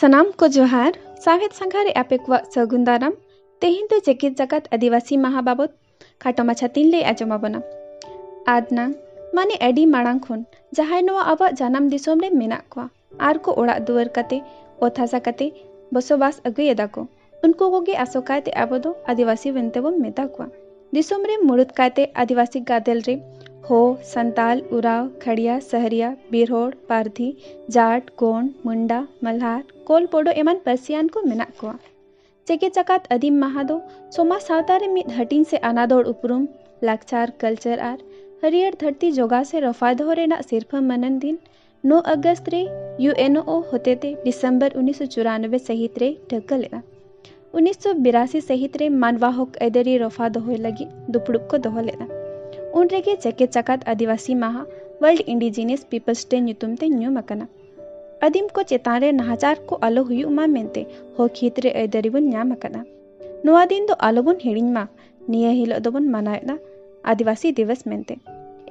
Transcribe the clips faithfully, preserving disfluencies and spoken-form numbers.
ᱥᱟᱱᱟᱢ ᱠᱚ ᱡᱚᱦᱟᱨ᱾ ᱥᱟᱶᱦᱮᱫ ᱥᱟᱸᱜᱷᱟᱨ ᱨᱮ ᱟᱯᱮ ᱠᱚᱣᱟᱜ ᱥᱟᱹᱜᱩᱱ ᱫᱟᱨᱟᱢ᱾ ᱛᱮᱦᱮᱧ ᱫᱚ ᱡᱮᱜᱮᱛ ᱡᱟᱠᱟᱛ ᱟᱹᱫᱤᱵᱟᱹᱥᱤ ᱢᱟᱦᱟ ᱵᱟᱵᱚᱛ ᱠᱷᱟᱴᱚ ᱢᱟᱪᱷᱟ ᱛᱤᱧ ᱞᱟᱹᱭ ᱟᱸᱡᱚᱢ ᱟᱵᱚᱱᱟ᱾ ᱟᱫᱱᱟᱝ, ᱢᱟᱱᱮ ᱟᱹᱰᱤ ᱢᱟᱲᱟᱝ ᱠᱷᱚᱱ ᱡᱟᱦᱟᱸᱭ ᱱᱚᱣᱟ ᱟᱵᱚᱣᱟᱜ ᱡᱟᱱᱟᱢ ᱫᱤᱥᱚᱢ ᱨᱮ ᱢᱮᱱᱟᱜ ᱠᱚᱣᱟ ᱟᱨ ᱠᱚ ᱚᱲᱟᱜ ᱫᱩᱣᱟᱹᱨ ᱠᱟᱛᱮ, ᱚᱛ ᱦᱟᱥᱟ ᱠᱟᱛᱮ ᱵᱚᱥᱚᱵᱟᱥ ᱟᱹᱜᱩᱭᱮᱫᱟ ᱠᱚ, ᱩᱱᱠᱩ ᱠᱚᱜᱮ ᱟᱥᱚᱠᱟᱭᱛᱮ ᱟᱵᱚ ᱫᱚ ᱟᱹᱫᱤᱵᱟᱹᱥᱤ ᱢᱮᱱᱛᱮ ᱵᱚᱱ ᱢᱮᱛᱟ ᱠᱚᱣᱟ᱾ ᱫᱤᱥᱚᱢ ᱨᱮ ᱢᱩᱲᱩᱫ ᱠᱟᱭᱛᱮ ᱟᱹᱫᱤᱵᱟᱹᱥᱤ ᱜᱟᱫᱮᱞ ᱨᱮ ᱦᱳ, ᱥᱟᱱᱛᱟᱞ, ᱩᱨᱟᱣ, ᱠᱷᱟᱲᱤᱭᱟ, ᱥᱟᱦᱨᱤᱭᱟ, ᱵᱤᱨᱦᱚᱲ, ᱯᱟᱨᱫᱷᱤ, ᱡᱟᱴ, ᱜᱳᱸᱰ, ᱢᱩᱱᱰᱟ, ᱢᱟᱞᱦᱟᱨ, ᱠᱳᱞ, ᱵᱳᱰᱳ ᱮᱢᱟᱱ ᱯᱟᱹᱨᱥᱤᱭᱟᱱ ᱠᱚ ᱢᱮᱱᱟᱜ ᱠᱚᱣᱟ᱾ ᱡᱮᱜᱮᱛ ᱡᱟᱠᱟᱛ ᱟᱹᱫᱤᱢ ᱢᱟᱦᱟ ᱫᱚ ᱥᱚᱢᱟᱡᱽ ᱥᱟᱶᱛᱟ ᱨᱮ ᱢᱤᱫ ᱦᱟᱹᱴᱤᱧ ᱥᱮ ᱟᱱᱟᱫᱚᱲ ᱩᱯᱨᱩᱢ, ᱞᱟᱠᱪᱟᱨ, ᱠᱟᱞᱪᱟᱨ ᱟᱨ ᱦᱟᱹᱨᱭᱟᱹᱲ ᱫᱷᱟᱹᱨᱛᱤ ᱡᱚᱜᱟᱣ ᱥᱮ ᱨᱚᱯᱷᱟ ᱫᱚᱦᱚ ᱨᱮᱱᱟᱜ ᱥᱤᱨᱯᱷᱟᱹ ᱢᱟᱹᱱᱟᱱ ᱫᱤᱱ ᱱᱚ ᱟᱜᱚᱥᱴ ᱨᱮ ᱭᱩ ᱮᱱ ᱳ ᱦᱚᱛᱮᱛᱮ ᱰᱤᱥᱮᱢᱵᱚᱨ ᱩᱱᱤᱥᱥᱚ ᱪᱩᱨᱟᱱᱚᱵᱵᱳᱭ ᱥᱟᱹᱦᱤᱛ ᱨᱮᱭ ᱴᱷᱟᱹᱣᱠᱟᱹ ᱞᱮᱫᱟ᱾ ᱩᱱᱤᱥᱥᱚ ᱵᱤᱨᱟᱥᱤ ᱥᱟᱹᱦᱤᱛ ᱨᱮ ᱢᱟᱱᱣᱟ ᱦᱚᱠ ᱟᱹᱭᱫᱟᱹᱨᱤ ᱨᱚᱯᱷᱟ ᱫᱚᱦᱚᱭ ᱞᱟᱹᱜᱤᱫ ᱫᱩᱯᱲᱩᱵ ᱠᱚ ᱫᱚᱦᱚ ᱞᱮᱫᱟ᱾ ᱩᱱ ᱨᱮᱜᱮ ᱡᱮᱜᱮᱛ ᱡᱟᱠᱟᱛ ᱟᱹᱫᱤᱵᱟᱹᱥᱤ ᱢᱟᱦᱟ, World Indigenous Peoples Day ᱧᱩᱛᱩᱢ ᱛᱮ ᱧᱩᱢ ᱟᱠᱟᱱᱟ᱾ ᱟᱹᱫᱤᱢ ᱠᱚ ᱪᱮᱛᱟᱱ ᱨᱮ ᱱᱟᱦᱟᱪᱟᱨ ᱠᱚ ᱟᱞᱚ ᱦᱩᱭᱩᱜ ᱢᱟ ᱢᱮᱱᱛᱮ ᱦᱚᱠ ᱦᱤᱛ ᱨᱮ ᱟᱹᱭᱫᱟᱹᱨᱤ ᱵᱚᱱ ᱧᱟᱢ ᱟᱠᱟᱫᱟ᱾ ᱱᱚᱣᱟ ᱫᱤᱱ ᱫᱚ ᱟᱞᱚᱵᱚᱱ ᱦᱤᱲᱤᱧ ᱢᱟ᱾ ᱱᱤᱭᱟᱹ ᱦᱤᱞᱳᱜ ᱫᱚᱵᱚᱱ ᱢᱟᱱᱟᱣᱮᱫᱟ ᱟᱹᱫᱤᱵᱟᱹᱥᱤ ᱫᱤᱵᱚᱥ ᱢᱮᱱᱛᱮ᱾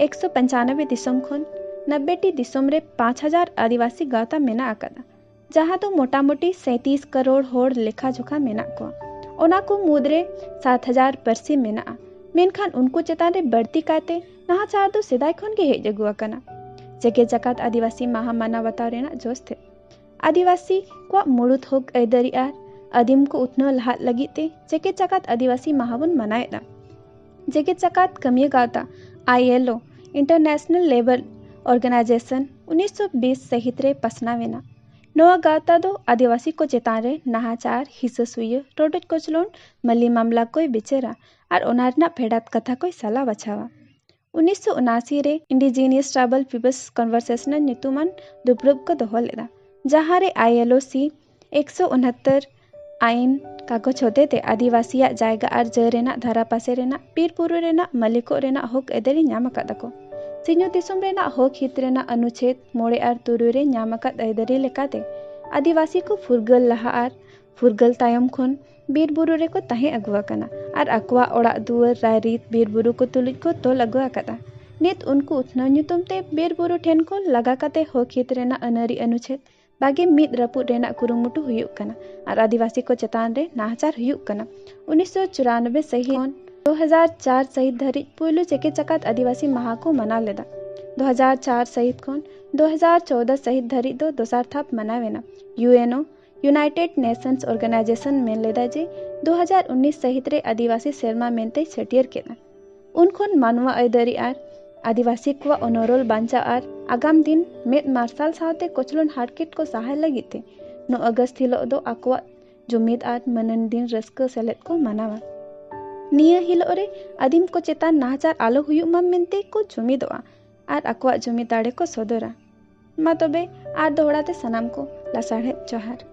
ᱮᱠᱥᱚ ᱯᱚᱧᱪᱟᱱᱚᱵᱵᱳᱭ ᱫᱤᱥᱚᱢ ᱠᱷᱚᱱ ᱱᱚᱵᱵᱳᱭ ᱴᱤ ᱫᱤᱥᱚᱢ ᱨᱮ ᱯᱟᱸᱪ ᱦᱟᱡᱟᱨ ᱟᱹᱫᱤᱵᱟᱹᱥᱤ ᱜᱟᱶᱛᱟ ᱢᱮᱱᱟᱜ ᱟᱠᱟᱫᱟ, ᱡᱟᱦᱟᱸ ᱫᱚ ᱢᱚᱴᱟᱢᱩᱴᱤ ᱥᱟᱸᱭᱛᱨᱤᱥ ᱠᱟᱨᱳᱲ ᱦᱚᱲ ᱞᱮᱠᱷᱟ ᱡᱚᱠᱷᱟ ᱢᱮᱱᱟᱜ ᱠᱚᱣᱟ᱾ ᱚᱱᱟ ᱠᱚ ᱢᱩᱫᱽᱨᱮ ᱥᱟᱛ ᱦᱟᱡᱟᱨ ᱯᱟᱹᱨᱥᱤ ᱢᱮᱱᱟᱜᱼᱟ, ᱢᱮᱱᱠᱷᱟᱱ ᱩᱱᱠᱩ ᱪᱮᱛᱟᱱ ᱨᱮ ᱵᱟᱹᱲᱛᱤ ᱠᱟᱭᱛᱮ ᱱᱟᱦᱟᱪᱟᱨ ᱫᱚ ᱥᱮᱫᱟᱭ ᱠᱷᱚᱱ ᱜᱮ ᱦᱮᱡ ᱟᱹᱜᱩ ᱟᱠᱟᱱᱟ᱾ ᱡᱮᱜᱮᱛ ᱡᱟᱠᱟᱛ ᱟᱹᱫᱤᱵᱟᱹᱥᱤ ᱢᱟᱦᱟ ᱢᱟᱱᱟᱣ ᱵᱟᱛᱟᱣ ᱨᱮᱱᱟᱜ ᱡᱚᱥ ᱛᱮ ᱟᱹᱫᱤᱵᱟᱹᱥᱤ ᱠᱚᱣᱟᱜ ᱢᱩᱲᱩᱫ ᱦᱚᱠ ᱟᱹᱭᱫᱟᱹᱨᱤ ᱟᱨ ᱟᱹᱫᱤᱢ ᱠᱚ ᱩᱛᱱᱟᱹᱣ ᱞᱟᱦᱟᱜ ᱞᱟᱹᱜᱤᱫ ᱛᱮ ᱡᱮᱜᱮᱛ ᱡᱟᱠᱟᱛ ᱟᱹᱫᱤᱵᱟᱹᱥᱤ ᱢᱟᱦᱟ ᱵᱚᱱ ᱢᱟᱱᱟᱣᱮᱫᱟ᱾ ᱡᱮᱜᱮᱛ ᱡᱟᱠᱟᱛ ᱠᱟᱹᱢᱤᱭᱟᱹ ᱜᱟᱶᱛᱟ, I L O, International Labour Organization, ᱩᱱᱤᱥᱥᱚ ᱵᱤᱥ ᱥᱟᱹᱦᱤᱛ ᱨᱮ ᱯᱟᱥᱱᱟᱣ ᱮᱱᱟ᱾ ᱱᱚᱣᱟ ᱜᱟᱶᱛᱟ ᱫᱚ ᱟᱹᱫᱤᱵᱟᱹᱥᱤ ᱠᱚ ᱪᱮᱛᱟᱱ ᱨᱮ ᱱᱟᱦᱟᱪᱟᱨ, ᱦᱤᱸᱥᱟᱹ ᱥᱩᱭᱟᱹ, ᱨᱚᱰᱚᱡ ᱠᱚᱪᱞᱚᱱ, ᱢᱟᱹᱞᱤ ᱢᱟᱢᱞᱟ ᱠᱚᱭ ᱵᱤᱪᱟᱹᱨᱟ ᱟᱨ ᱚᱱᱟ ᱨᱮᱱᱟᱜ ᱯᱷᱮᱰᱟᱛ ᱠᱟᱛᱷᱟ ᱠᱚᱭ ᱥᱟᱞᱟ ᱵᱟᱪᱷᱟᱣᱟ᱾ ᱩᱱᱤᱥᱥᱚ ᱩᱱᱟᱥᱤ ᱨᱮ Indigenous Tribal Peoples Conversation ᱧᱩᱛᱩᱢᱟᱱ ᱫᱩᱯᱲᱩᱵ ᱠᱚ ᱫᱚᱦᱚ ᱞᱮᱫᱟ, ᱡᱟᱦᱟᱸ ᱨᱮ ᱟᱭ ᱮᱞ ᱳ ᱥᱤ ᱮᱠᱥᱚ ᱩᱱᱦᱟᱛᱛᱚᱨ ᱟᱭᱤᱱ ᱠᱟᱜᱚᱡᱽ ᱦᱚᱛᱮᱛᱮ ᱟᱹᱫᱤᱵᱟᱹᱥᱤᱭᱟᱜ ᱡᱟᱭᱜᱟ ᱟᱨ ᱡᱟᱹ ᱨᱮᱱᱟᱜ ᱫᱷᱟᱨᱟ ᱯᱟᱥᱮ ᱨᱮᱱᱟᱜ ᱵᱤᱨ ᱵᱩᱨᱩ ᱨᱮᱱᱟᱜ ᱢᱟᱹᱞᱤᱠᱚᱜ ᱨᱮᱱᱟᱜ ᱦᱚᱠ ᱟᱹᱭᱫᱟᱹᱨᱤ ᱧᱟᱢ ᱟᱠᱟᱫᱟ ᱠᱚ᱾ ᱥᱤᱧᱚᱛ ᱫᱤᱥᱚᱢ ᱨᱮᱱᱟᱜ ᱦᱚᱠ ᱦᱤᱛ ᱨᱮᱱᱟᱜ ᱚᱱᱩᱪᱷᱮᱫ ᱢᱚᱬᱮ ᱟᱨ ᱛᱩᱨᱩᱭ ᱨᱮ ᱧᱟᱢ ᱟᱠᱟᱫ ᱟᱹᱭᱫᱟᱹᱨᱤ ᱞᱮᱠᱟᱛᱮ, ᱟᱹᱫᱤᱵᱟᱹᱥᱤ ᱠᱚ ᱯᱷᱩᱨᱜᱟᱹᱞ ᱞᱟᱦᱟ ᱟᱨ ᱯᱷᱩᱨᱜᱟᱹᱞ ᱛᱟᱭᱚᱢ ᱠᱷᱚᱱ ᱵᱤᱨ ᱵᱩᱨᱩ ᱨᱮᱠᱚ ᱛᱟᱦᱮᱸ ᱟᱹᱜᱩ ᱟᱠᱟᱱᱟ ᱟᱨ ᱟᱠᱚᱣᱟᱜ ᱚᱲᱟᱜ ᱫᱩᱣᱟᱹᱨ, ᱨᱟᱭᱨᱤᱛ, ᱵᱤᱨ ᱵᱩᱨᱩ ᱠᱚ ᱛᱩᱞᱩᱡ ᱠᱚ ᱛᱚᱞ ᱟᱹᱜᱩ ᱟᱠᱟᱫᱟ᱾ ᱱᱤᱛ ᱩᱱᱠᱩ ᱩᱛᱱᱟᱹᱣ ᱧᱩᱛᱩᱢ ᱛᱮ ᱵᱤᱨ ᱵᱩᱨᱩ ᱴᱷᱮᱱ ᱠᱚ ᱞᱟᱜᱟ ᱠᱟᱛᱮ ᱦᱚᱠ ᱦᱤᱛ ᱨᱮᱱᱟᱜ ᱟᱹᱱᱟᱹᱨᱤ ᱚᱱᱩᱪᱷᱮᱫ ᱵᱟᱜᱮ ᱢᱤᱫ ᱨᱟᱹᱯᱩᱫ ᱨᱮᱱᱟᱜ ᱠᱩᱨᱩᱢᱩᱴᱩ ᱦᱩᱭᱩᱜ ᱠᱟᱱᱟ ᱟᱨ ᱟᱹᱫᱤᱵᱟᱹᱥᱤ ᱠᱚ ᱪᱮᱛᱟᱱ ᱨᱮ ᱱᱟᱦᱟᱪᱟᱨ ᱦᱩᱭᱩᱜ ᱠᱟᱱᱟ᱾ ᱩᱱᱤᱥᱥᱚ ᱪᱩᱨᱟᱱᱚᱵᱵᱳᱭ ᱥᱟᱹᱦᱤᱛ ᱠᱷᱚᱱ ᱫᱩ ᱦᱟᱡᱟᱨ ᱪᱟᱨ ᱥᱟᱹᱦᱤᱛ ᱫᱷᱟᱹᱨᱤᱡ ᱯᱩᱭᱞᱩ ᱪᱮᱠᱮ ᱪᱟᱠᱟᱛ ᱟᱹᱫᱤᱵᱟᱹᱥᱤ ᱢᱟᱦᱟ ᱠᱚ ᱢᱟᱱᱟᱣ ᱞᱮᱫᱟ᱾ ᱫᱩ ᱦᱟᱡᱟᱨ ᱪᱟᱨ ᱥᱟᱹᱦᱤᱛ ᱠᱷᱚᱱ ᱫᱩ ᱦᱟᱡᱟᱨ ᱪᱳᱣᱫᱟ ᱥᱟᱹᱦᱤᱛ ᱫᱷᱟᱹᱨᱤᱡ ᱫᱚ ᱫᱚᱥᱟᱨ ᱛᱷᱟᱯ ᱢᱟᱱᱟᱣ ᱮᱱᱟ᱾ ᱤᱭᱩ ᱮᱱ ᱳ, United Nations Organization ᱢᱮᱱ ᱞᱮᱫᱟ ᱡᱮ ᱫᱩ ᱦᱟᱡᱟᱨ ᱩᱱᱤᱥ ᱥᱟᱹᱦᱤᱛ ᱨᱮ ᱟᱹᱫᱤᱵᱟᱹᱥᱤ ᱥᱮᱨᱢᱟ ᱢᱮᱱᱛᱮᱭ ᱪᱷᱟᱹᱴᱭᱟᱹᱨ ᱠᱮᱫᱟ᱾ ᱩᱱ ᱠᱷᱚᱱ ᱢᱟᱱᱣᱟ ᱟᱹᱭᱫᱟᱹᱨᱤ ᱟᱨ ᱟᱹᱫᱤᱵᱟᱹᱥᱤ ᱠᱚᱣᱟᱜ ᱚᱱᱚᱨᱚᱞ ᱵᱟᱧᱪᱟᱣ ᱟᱨ ᱟᱜᱟᱢ ᱫᱤᱱ ᱢᱮᱫ ᱢᱟᱨᱥᱟᱞ ᱥᱟᱶᱛᱮ ᱠᱚᱪᱞᱚᱱ ᱦᱟᱨᱠᱮᱛ ᱠᱚ ᱥᱟᱦᱟ ᱞᱟᱹᱜᱤᱫ ᱛᱮ ᱱᱚ ᱟᱜᱚᱥᱴ ᱦᱤᱞᱳᱜ ᱫᱚ ᱟᱠᱚᱣᱟᱜ ᱡᱩᱢᱤᱫ ᱟᱨ ᱢᱟᱹᱱᱟᱱ ᱫᱤᱱ ᱨᱟᱹᱥᱠᱟᱹ ᱥᱮᱞᱮᱫ ᱠᱚ ᱢᱟᱱᱟᱣᱟ᱾ ᱱᱤᱭᱟᱹ ᱦᱤᱞᱳᱜ ᱨᱮ ᱟᱹᱫᱤᱢ ᱠᱚ ᱪᱮᱛᱟᱱ ᱱᱟᱦᱟᱪᱟᱨ ᱟᱞᱚ ᱦᱩᱭᱩᱜ ᱢᱟ ᱢᱮᱱᱛᱮ ᱠᱚ ᱡᱩᱢᱤᱫᱚᱜᱼᱟ ᱟᱨ ᱟᱠᱚᱣᱟᱜ ᱡᱩᱢᱤᱫ ᱫᱟᱲᱮ ᱠᱚ ᱥᱚᱫᱚᱨᱟ᱾ ᱢᱟ ᱛᱚᱵᱮ ᱟᱨ ᱫᱚᱦᱲᱟ ᱛᱮ ᱥᱟᱱᱟᱢ ᱠᱚ ᱞᱟᱥᱟᱲᱦᱮᱫ ᱡᱚᱦᱟᱨ᱾